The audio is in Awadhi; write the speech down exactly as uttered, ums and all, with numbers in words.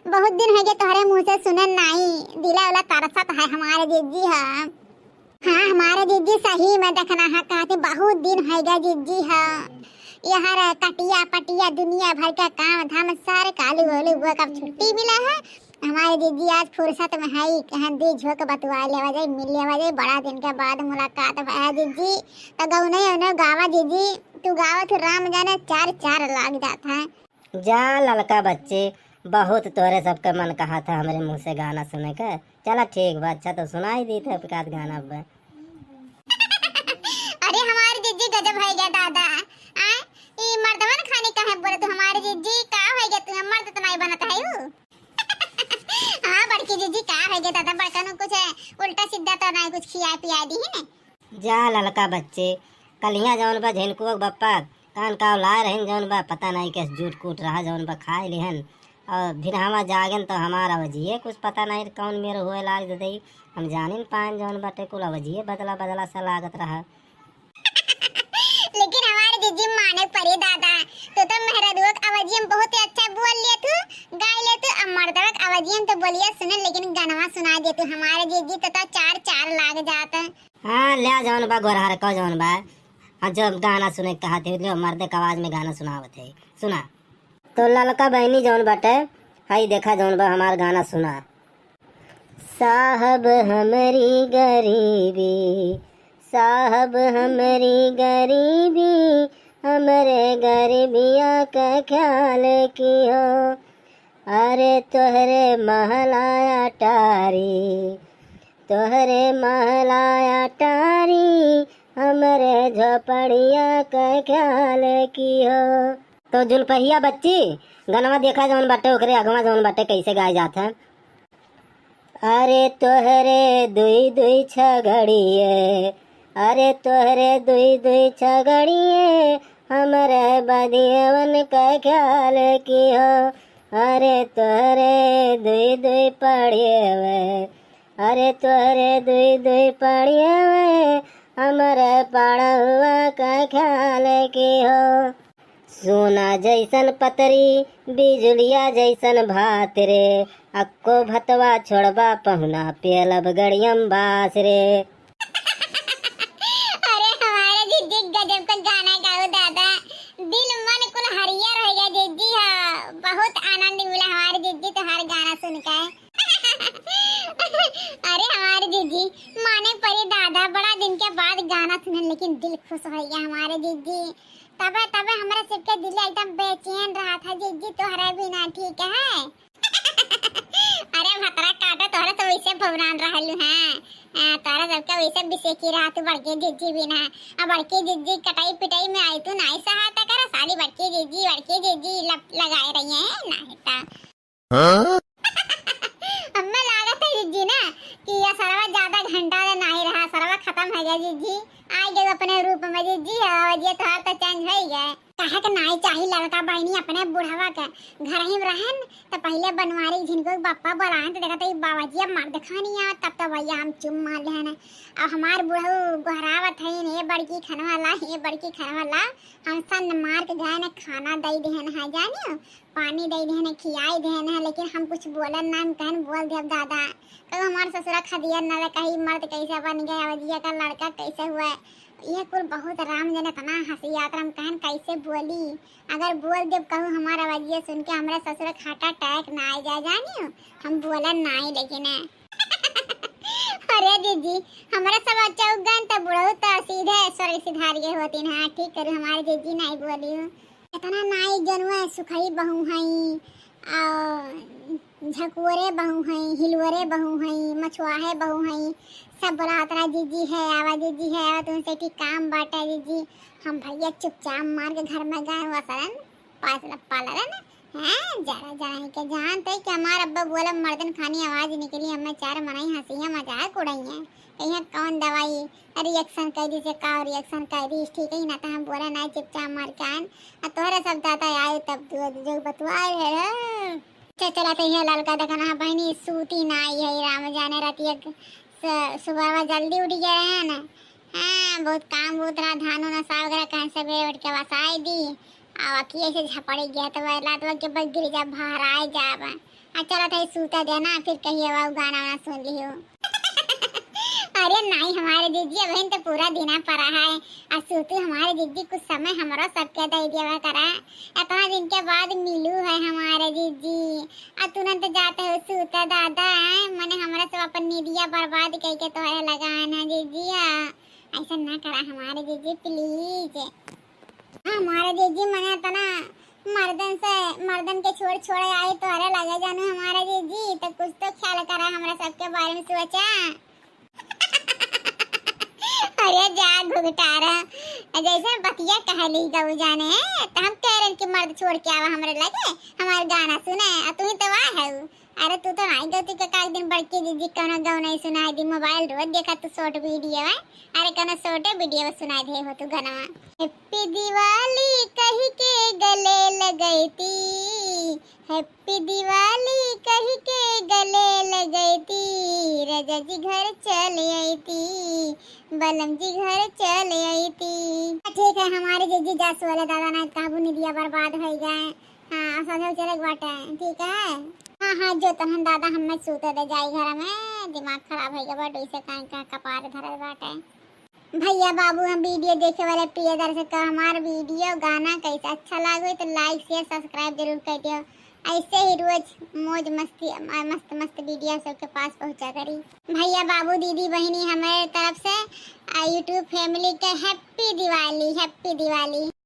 बहुत दिन होइ गए तोहरे मुँह से सुनन नाई, दिला वाला तरसत है हमारे जिज्जी ह। हाँ, हमारे जिज्जी सही में देखना है, कहते बहुत दिन होइ गए जिज्जी ह। यहर कटिया पटिया दुनिया भर का काम धाम सारे कालू होलू, वो कब छुट्टी मिला है। हमारे जिज्जी आज फुर्सत में है, कहन दी झोंक बतुआ लेवा जाए, मिल लेवा जाए, बड़ा दिन के बाद मुलाकात भा है जिज्जी। तो गौने उन्हें गावा जिज्जी, तू गावा तू राम जाने चार चार लाग जात है। जा ललका बच्चे, बहुत तोहरे सबके मन कहा था हमरे मुँह से गाना सुने के। चला ठीक बा, अच्छा तो सुनाई दी थे एकाध गाना अब। अरे हमारे जिज्जी गजब होइ गया दादा। आ, ई मर्दवन खानी काहे बोले तू हमारे जिज्जी, का होइ गया तू, मर्द तो नाई बनत है यू। हाँ बड़की जिज्जी, का होइ गया दादा, बड़कन कुछ उल्टा सीधा तो नाई कुछ खिया पिया दी है ना? जा ललका बच्चे, कलिया जौन बा झिनकुआ के बप्पा कान काव लाए रहिन जौन बा, पता नाई कैसे जूट कूट रहा जौन बा खाए लिहन। और फिर हमा जागेन तो हमार अवजिए कुछ पता नाई कौन मेर हुए लाग दे। हम जानिन पाएन जौन बाटे कुल अवजिए बदला बदला सा लागत रहा। लेकिन हमारे जिज्जी माने परी दादा, तू तो मेहररुआ के अवजिया में बहुत ही अच्छा बोल लिया तू, गाय ले तू, अब मर्दवा के अवजिया में तो बोलिया सुने, लेकिन गनवा सुना दे तू हमारे जिज्जी, तो, तो चार चार लाग जात। हाँ, ले जौन बा गोरहर को जौन बा, हाँ, जो गाना सुने के कहत है, ले मर्दे के आवाज में गाना सुनावत है, सुना। तो ललका बहनी जौन बाटे, हई देखा जौन बा हमार गाना सुना। साहब हमरी गरीबी, साहब हमरी गरीबी, हमरे गरीबिया का ख्याल किहो। अरे तोहरे महला अटारी, तोहरे महला अटारी, हमरे झोपड़िया का ख्याल किहो। तो जुलपहिया बच्ची, गनवा देखा जौन बाटे ओकरे अगवा जौन बाटे कैसे गाए जात है। अरे तोहरे दुई दुई छगड़िए, अरे तोहरे दुई दुई छगड़िए, हमरे बदियवन का ख्याल किहो। अरे तोहरे दुई दुई पड़िए, अरे तोहरे दुई दुई पड़िए, हमरे पड़हुआ का ख्याल किहो। सोना जैसन पतरी, बिजुलिया जैसन भात रे, अक्को भतवा छोड़बा पहुना, पेलब गड़ियम बास रे। अरे हमारे जिज्जी गजब का गाना गाओ दादा, दिल मन कुल हरियर हो गया जिज्जी। हाँ, बहुत आनंद मिला हमारे जिज्जी तोहार गाना सुनकर। अरे हमारे जिज्जी, माने परी दादा, बड़ा दिन के बाद गाना सुनन, लेकिन दिल खुश हो गया हमारे जिज्जी। तबे, तबे हमरा सबके दिल एकदम बेचैन रहा था जिज्जी, तोहरा बिना, ठीक है? अरे भतरा काटो, तोहरा तो वैसे भवरान रहलू हैं। आ, तोहरा सबके वैसे बिसेकी रहा तू बड़की जिज्जी बिना। आ बड़की जिज्जी कटाई पिटाई में आई तू नाई सहायता करा, साली बड़की जिज्जी, बड़की जिज्जी लप-, लगाए रही हैं, नाई ता। हाँ? हमें लागत है जिज्जी ना कि ये सरवा ज्यादा घंटा ले नाई रहा, सरवा खत्म हो गया जिज्जी, आ गए अपने रूप में जिज्जी, और ये तोहार तो change हो ही गए। कहे के नाई चाही लड़का बहनी अपने बुढ़वा के घर ही में रहन, तो पहले बनवारी झिनको के बप्पा बोलाहन, तो देखा तो ये बाबा जी अब मर्द खानी आ, तब तो भैया हम चुम मार लेहन। अब हमार बुढ़ऊ गोहरावत है, "ए बड़की खनवा ला, ए बड़की खनवा ला।" हम सन मार के गए न खाना दे देहन है, जानियो, पानी दे देहन है, खियाई देहन है, लेकिन हम कुछ बोलन ना, हम कहन बोल देब दादा, कल हमार ससुरा खदियन ना, कही मर्द कैसे बन गए, अवजिया का लड़का कैसे हुआ। ये कुल बहुत राम जने इतना हंसी आवत रहा, हम कहन कैसे बोली, अगर बोल देब कहूँ हमार अवजिया सुन के हमरे ससुरा के heart attack ना आ जाए, जानियो, हम बोलन ना आई, लेकिन है। अरे जिज्जी, हमरा सब अच्छा उगन त बुढ़ऊ त सीधे स्वर्ग सिधार गए होती ना, ठीक करू हमारे जिज्जी नाई बोली हूँ। इतना नाई जनुआ सुखई बहू हई, आ, झकुअरे बहू हई, हिलवरे बहू हई, मछुआहे बहू हई, सब बोला उतरा जिज्जी है, आवा जिज्जी है, आवा तुमसे ठीक काम बाटा जिज्जी। हम भैया चुपचाप मार के घर में गए हुआ सरन, पास पालरन, हैं, जरा जरा ही के जानते कि हमार अब्बा बोला मर्दन खानी आवाज निकली, हमें चार मनई हंसिया मजाक उड़ाई है, कहीं कौन दवाई reaction कर दी से का reaction कर दी, ठीक है ना, तो हम बोला ना चुपचाप मार के आन, आ तोहरा सब दादा आए तब तू जो बतुआ है। अच्छा चला तो ये लड़का देखना है बहनी सूती ना आई है, राम जाने राती एक स-, सुबह में जल्दी उठ गए रहे हैं ना, हाँ, बहुत काम बहुत रहा, धान उन ओसा वगैरह कहीं से उठ के वसाई दी, अब अखिए से झपड़ गया तो वह लात के बस गिर जा, भहराए जाब। आ चलत है सूते देना, फिर कहिए वो गाना वाना सुन लियो। अरे नाहीं हमारे जीजी, अबहिन तो पूरा दिना परा है। आ सूतू हमारे जीजी, कुछ समय हमरो सबके दे दिया करा। इतना दिन के बाद मिलू है हमारे जीजी। आ तुरंत जाते हो सूते दादा, मने हमरा सब अपन निदिया बर्बाद कइके तोहरे लगाए ना जीजी। आ ऐसा ना करा हमारे जीजी, please। हमारे जीजी मने इतना मर्दन से, मर्दन के छोड़ छोड़ आई तोहरे लगे जानू हमारे जीजी, तो कुछ तो ख्याल करा, हमरा सबके बारे में सोचा। अरे जा घुघटारा, जैसे बतिया कह ली गऊ जाने, तो हम कह रहे कि मर्द छोड़ के आवा हमरे लगे, हमार गाना सुने, आ तू ही तो वाह है। अरे तू तो नाहीं गौती के काल दिन बड़की जीजी कौनो गौ नहीं सुनाई दी, मोबाइल रोज देखा तू short video है। अरे कौनो short video सुनाई दे हो तू गनवा। Happy Diwali कहि के गले लगैती, Happy Diwali कहि के गले लगैती, राजा जी घर चल अइती, बलम जी घर चल अइती। ठीक है हमारे जीजी, जा सोले दादा, नाहीं कहबू निदिया बर्बाद होइ गए। हाँ, अब समझो चले के बाटे, ठीक है? हाँ, हाँ, जो तहन दादा हमें सूते दे जाई घर में, दिमाग खराब होइ गया बाटे, इसे काहे का कपार धरे बाटे। भैया बाबू, हम video देखे वाले प्रिय दर्शक का हमार video गाना कैसा अच्छा लागो तो like, share, subscribe जरूर कर दियो। ऐसे ही रोज मौज मस्ती, म-, मस्त मस्त video सबके पास पहुँचा करी। भैया बाबू, दीदी बहिनी, हमारे तरफ से, आ, YouTube family के Happy Diwali, Happy Diwali।